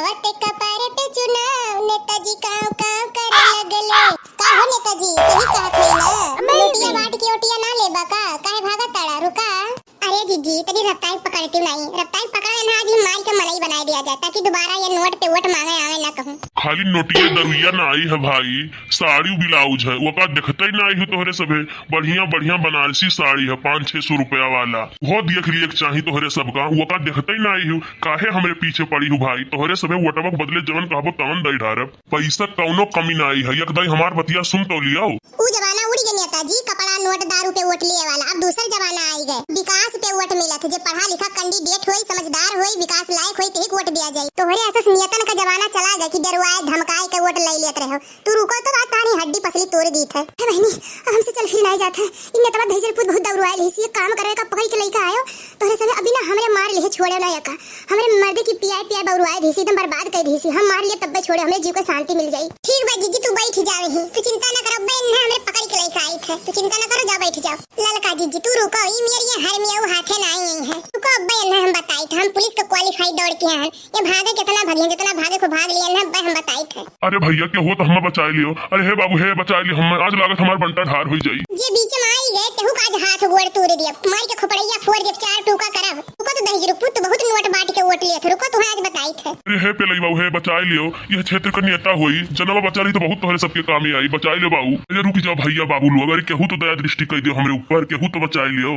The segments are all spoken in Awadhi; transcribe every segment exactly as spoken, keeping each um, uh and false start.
ओते कपारे पे चुनाव, नेताजी काव काव करे लगले। का हो नेताजी, सही कहत है ना? अम्मा, नोटिया बांट के ओटिया ना लेबा का? काहे भागत ताड़ा? रुका। अरे जीजी, तनी रफ्तार पकड़ती नहीं। रफ्तार पकड़ा है ना, आज ही मार के मलई बनाए दिया जाए, ताकि दोबारा ये नोट पे वोट मांगे आवे ना कहूँ। खाली नोटिया दरुइया ना आई है भाई, साड़ी ब्लाउज है, ओका देखते ही ना आई हूँ तोहरे सभे। बढ़िया बढ़िया बनारसी साड़ी है, पाँच छह सौ रुपया वाला, वो देख लिए चाही तोहरे सबका। ओका देखते ही ना आई हूँ, काहे हमरे पीछे पड़ी हूँ भाई? तोहरे सभे वोटवा के बदले जवन कहबो तवन दई ढारब। पैसा कौनो कमी ना आई है, एक दाई हमार बतिया सुन तो लियो। ऊ जमाना उड़ गए नेताजी, कपड़ा नोट दारू पे वोट लिए वाला। अब दूसर जमाना आई गए, विकास पे वोट मिलत। जे पढ़ा लिखा कैंडिडेट होई, समझदार होई, विकास लायक होई, तेही के वोट दिया जाई। तोहरे असस नियतन का जमाना चला गए कि डरवाए धमकाए के वोट ले लेत रहो। तू रुको तो, आज तारी हड्डी पसली तोड़ दीत है। हे बहिनी, अब हमसे चल फिर नहीं जात है। इ नेतवा दहिजर पूत बहुत दौड़वाए लिहिस, ये काम करे का पकड़ के लइका आयो। तोहरे सभे अभी ना हमरे मार लिहे छोड़े ना एका। हमरे मर्दे की पियाए पियाए बौरवाए दिहिस, एकदम बर्बाद कर दिहिस। हम मार लिए तब्बे छोड़े, हमरे जीव के शांति मिल जाई। ठीक बा जीजी, तू बैठ जावे ही, तू चिंता न कर, अब्बे इन्हें हमरे पकड़ के लइका आइत है, तू चिंता न करो, जा बैठ जाओ। ललका जीजी तू रुको, ई मेर ये हर मियाऊ हाथे ना आई है। रुको अब्बे इन्हें हम बताइत, हम पुलिस के क्वालिफाइड दौड़ के हैं। ये भागे कितना भागियन, जितना भागे को भाग लिया ना, बे हम बताइत है। अरे भैया, केहू तो हमें बचाए लियो। अरे हे बाबू, हे बचाए लियो, हमें आज लागत हमार बंटा ढार होई जाई। जे बीच में आई गए, तेहू का आज हाथ गोड़ तोड़ दिया, मार के खोपड़ैया फोड़ के चार टुका करब। रुको तो दहिजरू पूत, बहुत नोट बांट के वोट लिए थे, रुको तुम्हें आज बताइत है। अरे हे पेलई बाबू, हे बचाए लियो, यह क्षेत्र का नेता होई, जनवा बचा रही तो बहुत तोहरे सबके कामे आई, बचाए लियो बाबू। अरे रुक जाओ भैया बाबू लोग, अरे केहू तो दया दृष्टि कर दियो हमरे ऊपर, केहू तो बचाए लियो।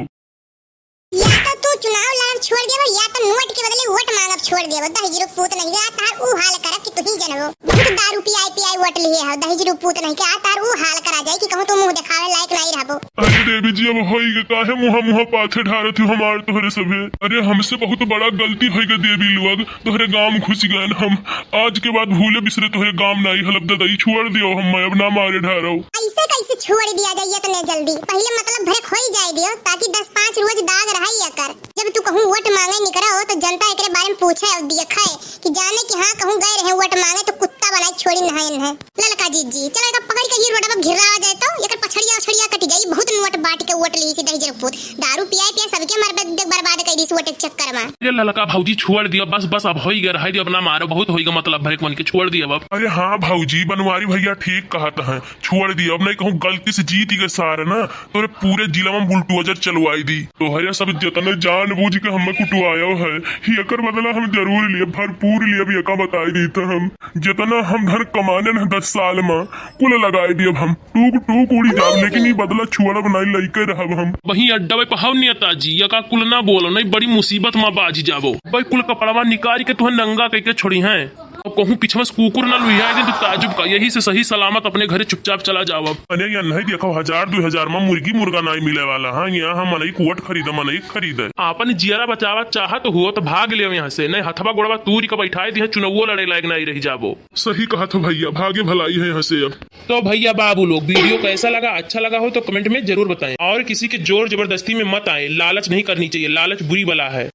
या तो तू चुनाव लड़ब छोड़ देबो, या तो नोट के बदले वोट मांगब छोड़ देबो। दहिजरू पूत नहीं के, आ तार ऊ हाल करब कि तू ही जनबो। बहुत दारू पियाई पियाई वोट लिए हो, दहिजरू पूत नहीं के, आ तार ऊ हाल करा जाए कि कहूँ तू मुंह दिखावे लायक नहीं रहबो। अरे देवी जी, अब होई गे, काहे मुहा मुहा पाछे ढारत हो हमार तोहरे सभे? अरे हमसे बहुत बड़ा गलती होई गे देवी लोग, तोहरे गांव में घुस गए हम। आज के बाद भूले बिसरे तोहरे गांव नहीं हलब ददई, छोड़ दियो हम, मैं अब ना मारे ढारो। ऐसे कैसे छोड़ दिया जाए इतने जल्दी? पहले मतलब भरे खोई जाए दियो, ताकि दस पाँच रोज दाग रहे एकर। जब तू कहूँ वोट मांगे निकरा हो, तो जनता एकरे बारे में पूछे और देखे कि जाने कि हाँ, कहूँ गए रहे वोट मांगे, तो कुत्ता बनाए छोड़ी नहाए है। ललका जीजी, चलो एका पकड़ के ही रोडवा पर घिरावा जाए, तो एकर पछड़िया उछड़िया कट जाई। बहुत नोट बांट के वोट ली सी दहिजर पूत, दारू पियाए पियाए सबके मर बद-, बर्बाद कर दी सी वोट के चक्कर में। ये ललका भौजी छोड़ दियो, बस बस, अब होई गए, रहे दियो, अब ना मारो, बहुत होई गए, मतलब भरे मन के छोड़ दियो अब। अरे हाँ भौजी, बनवारी भैया ठीक कहत हैं, छोड़ दियो अब, नहीं कहूँ गलती से जीत गए सारे ना, तोरे पूरे जिला में बुलडोजर चलवाई दी। तोहरे सब जितने जानबूझ के हमें कुटवायो है, ही एकर बदला हम जरूर लिए, भरपूर लिए, अभी एका बताई दी तो हम जितना हम धन कमाने न दस साल में, कुल लगाई दिए हम, टूक टूक उड़ी जाब, लेकिन ई बदला छुअलब नहीं, लइके रहब हम। वहीं अड्डा पे पहाव नेताजी, एका कुल ना बोलो, नहीं बड़ी मुसीबत में बाजी जाबो। भाई कुल कपड़वा निकाल के तुहे नंगा कइके छोड़ी हैं। अब कहूँ पिछवा से कुकुर ना लुहिया दिन तो ताजुब का, यही से सही सलामत अपने घरे चुपचाप चला जाओ अब। अरे यहाँ नहीं देखो, हजार दो हजार में मुर्गी मुर्गा नहीं मिले वाला। हाँ, यहाँ हम मनई कुवट खरीदे, मनई खरीदे। आपन जियरा बचावा चाहत हो तो भाग ले यहाँ से, नहीं हथवा गोड़वा तूरी का बैठाए दिया, चुनौओ लड़े लायक नहीं रह जाबो। सही कहा था भैया, भागे भलाई है यहाँ से अब। तो भैया बाबू लोग, वीडियो कैसा लगा? अच्छा लगा हो तो कमेंट में जरूर बताएं, और किसी के जोर जबरदस्ती में मत आए, लालच नहीं करनी चाहिए, लालच बुरी बला है।